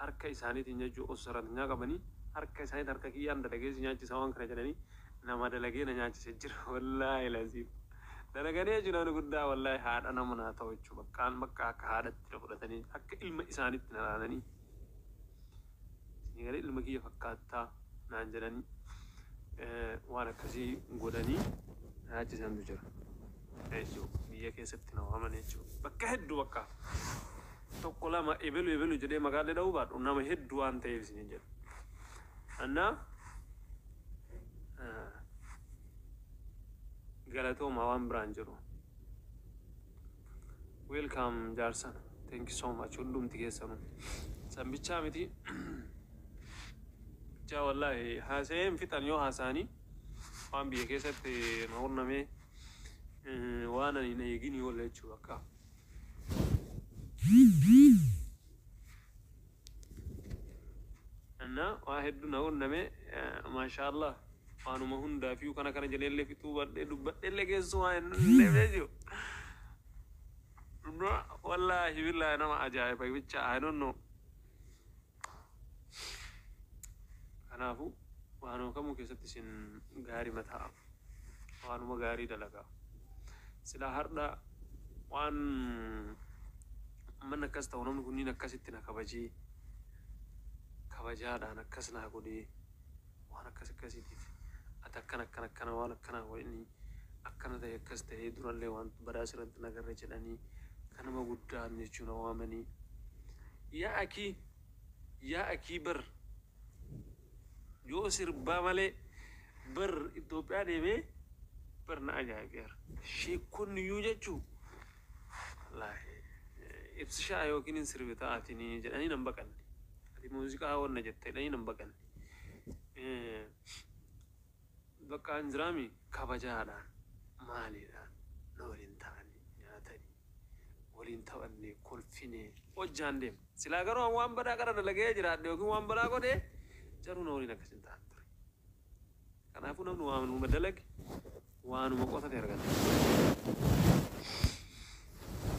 Harka isaaniitiin jechuu osoo sarratanyaa qabanii harka isaaniitiin harka kiyyaan dalagee si nyaachisa waan kana jedhanii nama dalagee na nyaachise jira wallaahi laziim. Dalaganii jechuun namni guddaa wallaahi haadha nama naa ta'u jechuu baqqaan bakka akka haadhatti na fudhatanii akka ilma isaaniitti na laalanii. Isinii galee ilma kiyya fakkaattaa naan jedhanii waan akkasii godhanii na nyaachisantu jira. Jechuu biyya keessatti na waaman jechuu bakka hedduu bakka tokko lama ebelu ebelu jedhee maqaalee dha'uu baadhu nama hedduu waan ta'eef isiniin jedha. Annaa galatooma waan biraan jiru. Welcome jaarsan. Thank you so much hundumti keessanuu. San bichaa miti. Bichaa wallaahi haasa'ee hin fixan yoo haasa'anii waan biyya keessatti na qunnamee waan ani hin eeginii ol jechuu bakka. እና waa hedduu na qunname maashaallah waanuma hundaafiyyuu kana kana jedheellee fixuu badhee dubbadheellee keessu waa hin deemnee jiru. Wallaahi billaahi nama ajaa'iba bicha I don't know. Kanaafuu waanuma kamuu keessatti isin gaarii mataa waanuma gaarii dalagaa. Silaa hardha waan manni akkas ta'u namni kunniin akkasitti na kabajee kabajaadhaan akkas naa godhee waan akkas akkasiitiif ati akkana akkana akkana waan akkanaa godhanii akkana ta'e akkas ta'ee durallee waan badaa sirratti nagarre jedhanii kan nama guddaan jechuun na waamanii yaa akii yaa akii bar yoo sirbaa malee bar Itoophiyaa deemee bar na ajaa'ibeera sheekonni iyyuu jechuu wallaahi ibsishaa yookiin hin sirbita atini jedhanii nan baqanne ati muuziqaa wanna jette jedhanii nan baqanne bakka an jiraami kabajaadhaan maaliidhaan na waliin ta'anii nyaatanii waliin taphannee kolfinee hojjaan deema. Silaa garuu an waan badaa qara dalagee jiraadhe yookiin waan badaa godhee jaruu na waliin akkas hin ta'an ture. Kanaafuu namni waanuma dalage waanuma qotate argata.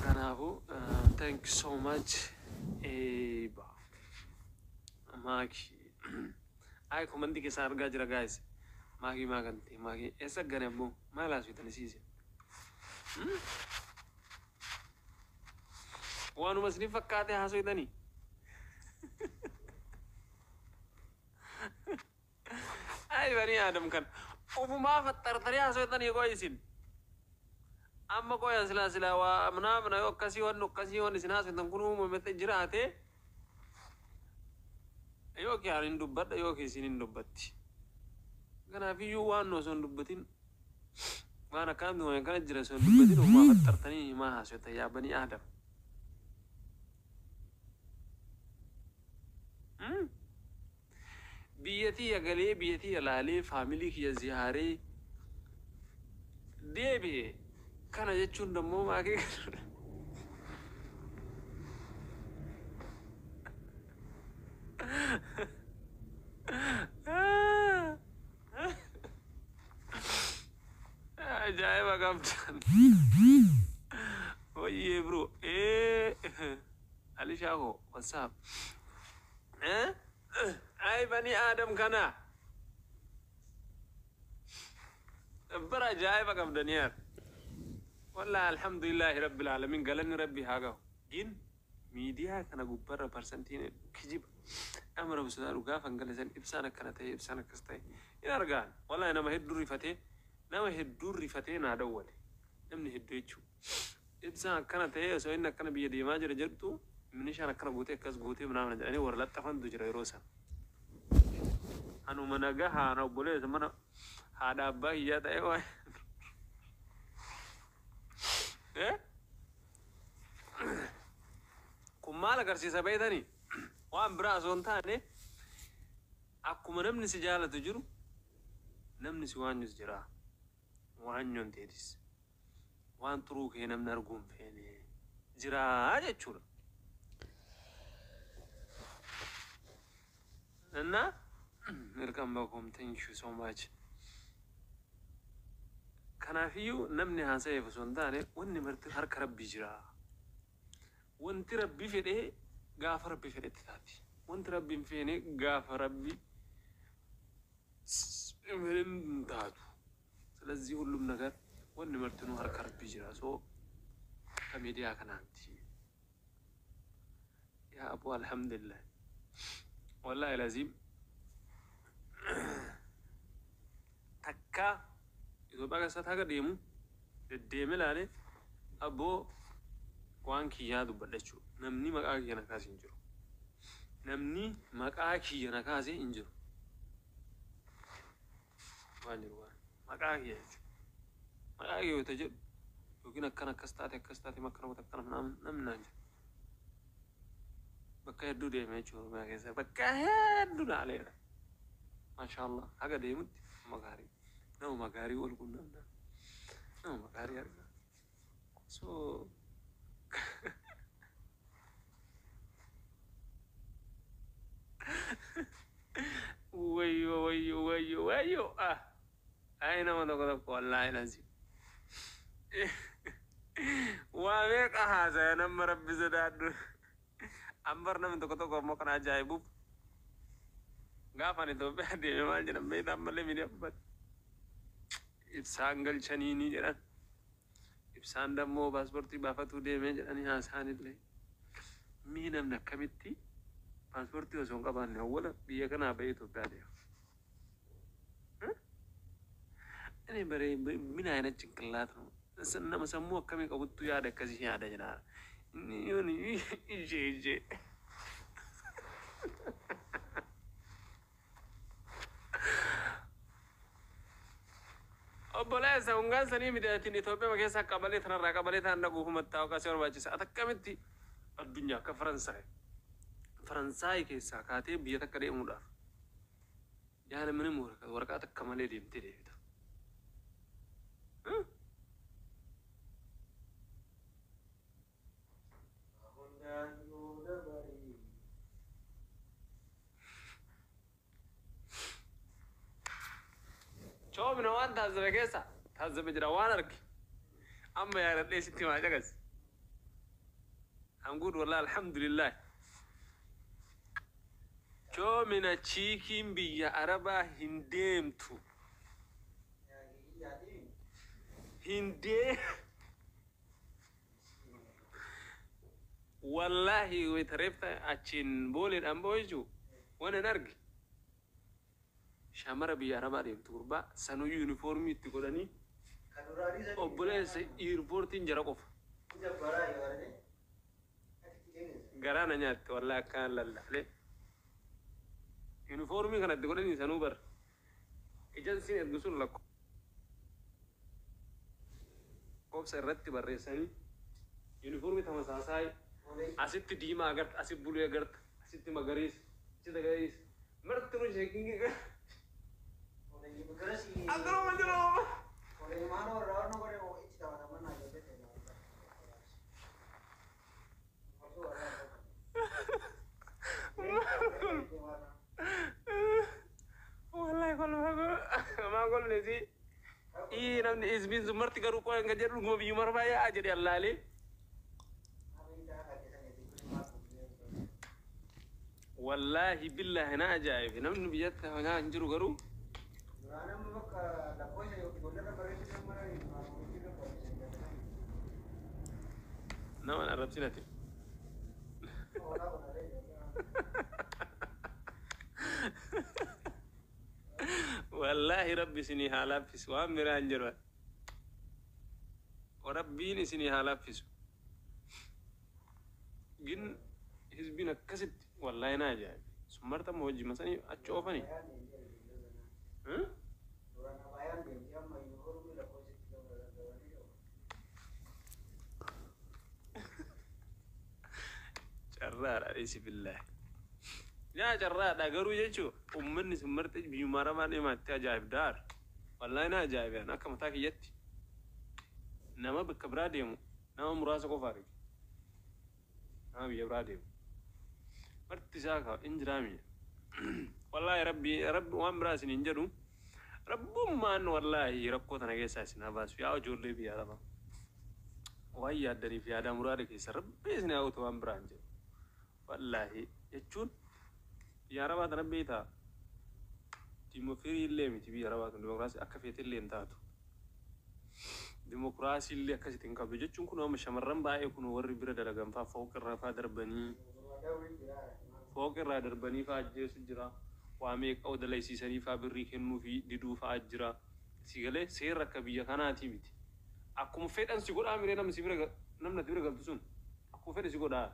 Kanaafuu thank you so much Eeba Maaki. Ay komantii keessaa argaa jira guys. Maakii maa kan ta'e maakii eessa gane abboo maal haasoftan isiise. Waanuma isin fakkaate haasofitanii. Ay banii Adam kan ofumaa faxxartanii haasofitanii qoy isin. Amma qoya silaa silaa waa manaamina yoo akkasii wanni akkasii wanni isin haasoftan kun uumame jiraate yookiin ani hin dubbadha yookiin isin hin dubbatti. Kanaafiyyuu waan nu osoo hin dubbatin waan akkanatti waan akkana jira osoo hin dubbatin ofumaa faxxartanii himaa haasoftan yaa banii Adam. Biyya tiyya galee biyya tiyya laalee faamilii kiyya ziyaaree deebi'e kana jechuun dammoo maakii ajaa'iba qabdan. Wayyee bro Alishaa koo what's up? Ay banii Aadam kana bara ajaa'iba qabdanii yaar. Wallahi alhamdulillahi rabbil alamin galanni rabbi haa gahu. Gin miidiyaa kana gubbarra parsantiin kijiba. Nama rabbi sodaadhu gaafa hin gale san ibsaan akkana ta'e ibsaan akkas ta'e hin argaan. Wallahi nama hedduu rifatee nama hedduu rifatee naa dawwale. Namni hedduu jechuudha. Ibsaan akkana ta'e osoo inni akkana biyya deemaa jira jedhtu minishaan akkana gootee akkas gootee manaamna jedhanii warra laxxafantu jira yeroo san. Anuma nagahaa ana obboleessa mana haadha abbaa kiyyaa ta'ee waan. Kun maal agarsiisa beektanii? Waan biraa osoo hin taane akkuma namni si jaalatu jiru namni si waanyus jira. Waanyoon teetis waan xuruu kee namni arguu hin feene jira jechuudha. እና welcome back home, thank you so much. Kanaafiyyuu namni haasa'eef osoo hin taane wanni marti harka rabbii jira. Wanti rabbi fedhee gaafa rabbi fedhetti taati. Wanti Rabbi hin feene gaafa Rabbi hin fedhin hin taatu. ስለዚህ ሁሉም ነገር wanni martinuu harka Rabbii jira. So akka miidiyaa kanaatti. Yaa aboo, alhamdulillah. Wallahi laziim takka Itoophiyaa keessatti haga deemu deddeeme ilaale, aboo, waan kiyyaa dubbadha jechuudha. Namni maqaa kiyya na kaase hin jiru. Namni maqaa kiyya na kaase hin jiru. Waan jiru waan maqaa kiyya jechuudha. Maqaa kiyya yoo ta'e jedhu yookiin akkana akkas taate, akkas taate, akkana goota, akkana namni naan jedhu. Bakka hedduu deeme jechuudha, Oromiyaa keessa bakka hedduu laaleera. Maashaallah, haga deemutti nama gaarii, nama gaarii wal qunnamna, nama gaarii argaa. So wayyo, wayyo, wayyo, wayyo, ah, ay, nama tokko tokko, wallaahi lazim waa meeqa haasaya nama Rabbi sodaadhu. Ambar namni tokko tokko ammoo kan ajaa'ibuuf gaafa ani Itoophiyaa deeme maal jedhan beektaa? Ammallee miidiyaa gubbatti ibsaan galchaniini jedhan, ibsaan dammoo paaspoortii baafatuu deemee jedhanii haasa'anillee. Mii namni akkamitti paaspoortii osoo hin qabaanne awwala biyya kanaa bahee Itoophiyaa deema? እኔ በሬ ምን አይነት ጭንቅላት ነው? Nama sammuu akkamii qabuttu yaada akkasii yaada jedha. Inni yoon ijee ijee. Obboleessa, hungaan sanii miti, atiin Itoophiyaa keessa qabalee tanarraa qabalee tan dhaguuf mattaa'u akkasii barbaachisa. Ati akkamitti addunyaa akka Faransaay keessaa kaatee biyya takka deemuudhaaf yaala ምንም waraqaa takka malee deemtee deebita? Hundaayyuu dabarii. Coomina waan taazzabe keessa taazzabe jira, waan arge amma yaadadhee sitti maa caqas. I'm good, wallah, alhamdulillah. Coomina chiikiin biyya Arabaa hin deemtu. Hin dee. Wallahi wayitareefta achiin booleedhaan boo jechuu waan hin arge. Shamara biyya Arabaa deemtu, gurbaa sanuu yuunifoormii itti godhanii, Kan duraanii sanii. Obboleessa, iirpoortiin jara qofa. Jabbaraa yoo arge. Ati keessa. Garaa na nyaatte wallahi, akkaan lallaalee. Yuunifoormii kana itti godhanii sanuu bar. Ejansiin ergu sun lakkoofsa irratti barreessanii yuunifoormii tamasaasaa asitti diimaa agarta, asitti blue agarta, asitti magariisa, asitti magariisa. Marti nu sheekingi. Akkanuma jiru. Mano irraa nu godhe itti taphataman naa ijoollee ta'e. Wallahi kolfaa maa kolfisi. Ii, namni isbiin sun marti garuu qo'an kan jedhu dhuguma biyyuma arbaa yaa'a jedhe allaalee. Wallaahi billaahi na ajaa'ibe, namni biyyatti hafaa hin jiru garuu. Duraan amma bakka lakkoofsa ijoollee irra barreessuu mana irra barreessan. Nama arrabsinati. Hoolaa godhatee ijoollee. Wallaahi Rabbi isinii haa laaffisu, waan biraa hin jiru. Rabbiin isinii haa laaffisu. Gin hizbiin akkasitti wallaahi na ajaa'ibe. Sun marta amma hojii masanii achi oofanii. Duraan abaayaan deemti, amma yuunifoormii lakkoofsa itti gabaabanii. Carraadha, dhiisi billaahi. Yaa carraadha garuu jechuu uummanni sun marti biyyuma arabaa deemaatti ajaa'ib daar. Wallaahi na ajaa'ibe, akka mataa kiyyatti. Nama bakka biraa deemu nama muraasa qofa arge. Nama biyya biraa deemu. Marti isaa ka hin jiraami. Wallaahi Rabbi waan biraa isin hin jedhu. Rabbummaan wallaahi rakkoo tana keessaa isin haa baasu, yaa ijoollee biyya arabaa. Waan yaaddaniif yaadaa muraada keessa Rabbi isin haa guutu, waan biraa hin jedhu. Wallaahi jechuun Biyya Arabaa tana beektaa? Firii illee miti biyya Arabaa tun, dimokiraasii akka feete illee hin taatu. Dimokiraasii illee akkasitti hin qabdu jechuun kun amma shamarran baay'ee kun warri bira dalagan fa'aa fooq irraa fa'aa darbanii, fooq irraa darbanii fa'aa ajjeesu jira. Waa meeqa dalaysiisanii fa'aa birrii kennuu fi diduu fa'aa jira. Si galee, seerri akka biyya kanaatii miti. Akkuma fedhan si godhaa miree, namni si bira, namni ati bira galtu sun akkuma fedhe si godhaa.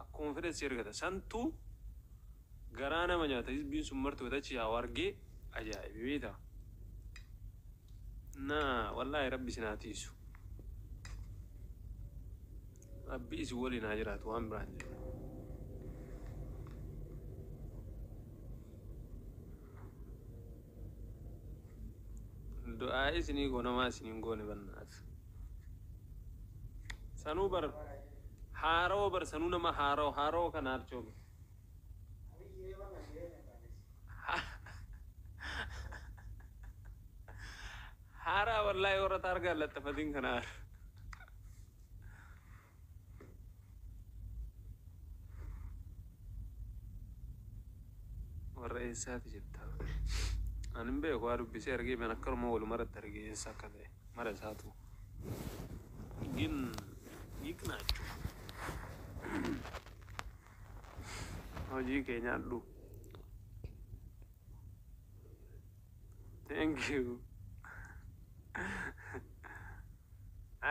Akkuma fedhe si ergata. Santuu garaa nama nyaata. Hizbiin sun marti watachi yaa argee ajaa'ibe beektaa. Naa wallaahi, Rabbi isin haa tiisu. Rabbi isin waliin haa jiraatu, waan biraan jedhu. Du'aa isinii goonamaa isiniin goone bannaat. Sanuu bar haaroo bar, sanuu nama haaroo haaroo kana archoome. Abiyyi bakka jireenya qaalessi. Haaraa wallaahi, warra taargaan laxafatiin kana haara. Warra eessaati jetta? Ani hin beeku, waa dubbisee argee man akkanuma walumaratti argee eessa akka ta'e mara isaatu. ግን ይቅናችሁ። Hojii kee nyaadhu. Thank you.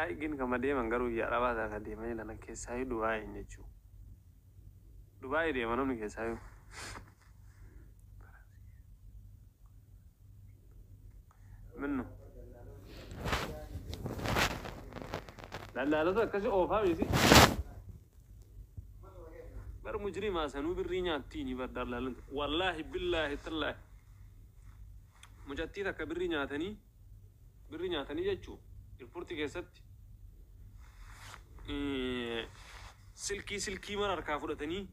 Ay, gin kama deeman garuu biyya Arabaa kana deemanii lana keessaayyuu Dubaayin jechuu. Dubaayii deema namni keessaayyuu. Minnu. Daldaalota akkasii oofaa miti. Bar mujrimaa sanuu birrii nyaattiini bar daldaalota. Wallaahi, billaahi, tallaahi. Mucattii takka birrii nyaatanii, birrii nyaatanii jechuu, airportii keessatti silkii silkii mara harkaa fudhatanii,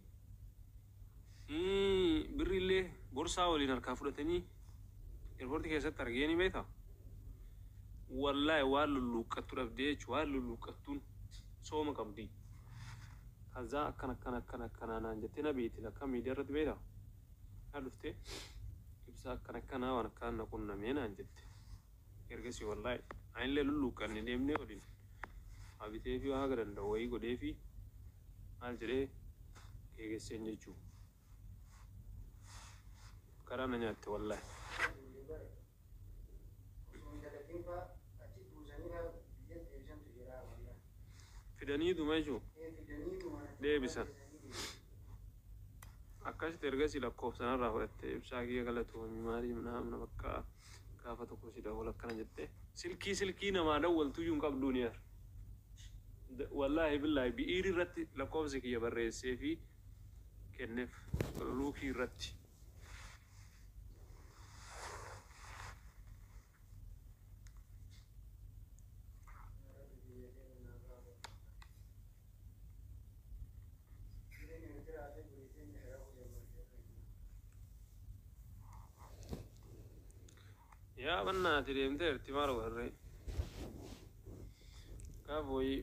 birriillee borsaa waliin harkaa fudhatanii airportii keessatti argeeni beektaa? Wallaahi, waan lulluuqqattu dhabdee jechuun, waan lulluuqqattuun sooma qabdi. Kazaa akkana akkana akkana akkana naan jettee na beekti, akka miidiyaa irratti beektaa? Na dhuftee ibsa akkana akkanaa waan akkaan na qunnamee naan jette. Ergasii wallaahi anillee lulluuqqanne, deemnee waliin haa bitee fi haga danda'u wayii godhee fi maal jedhee geegesseen jechuu. Karaa na nyaatte wallaahi. Osoo hin dalagin fa'aa achi buusanii fa'aa biyya deebisantu jira wallaahi. Fidanii dhuma jechuu. Ee, fidanii dhuma. Deebisan. Akkasitti ergasii lakkoofsanarraa fudhattee, ibsaa kiyya galatoomii maalii naamna bakka gaafa tokko si dawwal akkana jettee, silkii silkii namaa dawwaltuyyuu hin qabduu ni ar. Wallaahi, billaahi, bi'iirii irratti lakkoofsa kiyya barreessee fi kenneef luukii irratti. Jireenya jiraatee jireenya dheeraa jammartee. Yaa bannaati, deemteerti, maal warree. Gaafa wayii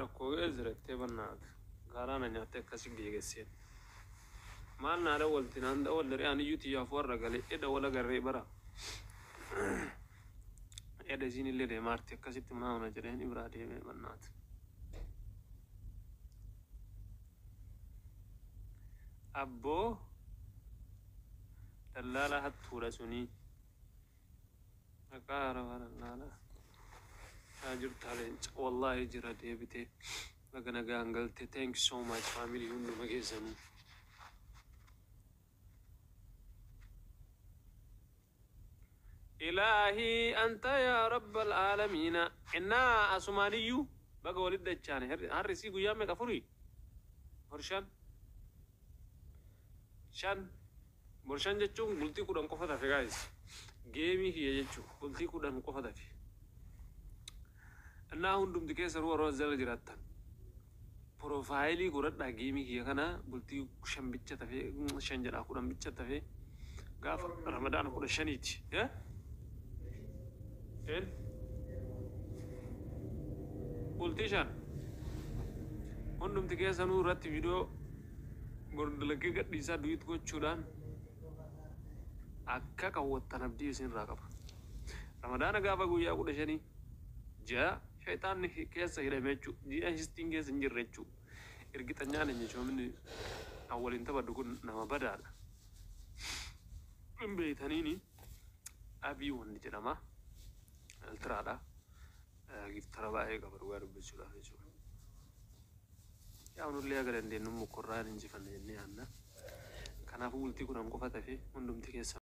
rakkoo geessirettee bannaati. Garaa na nyaattee akkasi geegesseen. Maal naa dawwalti, naan dawwalle, ani iyyuu xiyyaaf warra galee edha wala garree bara. Edha isiin illee deemaarti akkasitti maamna jedheen biraa deemee bannaati. Abboo, dallaala hattuudha sunii. Maqaa arabaa dallaala. Yaa jirta leenca, wallaahi jira, deebitee baga nagaan galte. Thank you so much, family hunduma keessanuu. إلهي أنت يا رب العالمين. Innaa asumaaniyyuu baga walit dachaane. Harri guyyaa meeqa? Afurii, afur, shan, shan, bor shan jechuun bultii 10 qofa tafe, guys. Gameii kiyya jechuun bultii 10 qofa tafe. Innaa hundumti keessanuu warra jala jiraattan profileii godhadhaa. Gameii kiyya kana bultii 5 bicha tafe, shan jedhaa, 10 bicha tafe, gaafa Ramadaana 15ti. Eh? Bultii 5 hundumti keessanuu irratti viidiyoo Bor dalagee gadhiisaa duet gochuudhaan akka qawwattan abdii isinirraa qaba. Ramadaana gaafa guyyaa 15 ji'a shayxaanni keessa hidhame jechuu ji'a histiin keessa hin jirre jechuu ergixanyaa nanya jechuun an waliin taphadhu kun nama badaadha. Hin beeytaniini abii wanni jedhama. Eltiraadha. Giftara baay'ee qaba dhugaa dubbachuudhaaf jechuudha. Yaa nullee haga dandeenyu mokkorraa hin injifanne jennee yaadna. Kanaafuu bultii 10 qofa tafe hundumti keessan.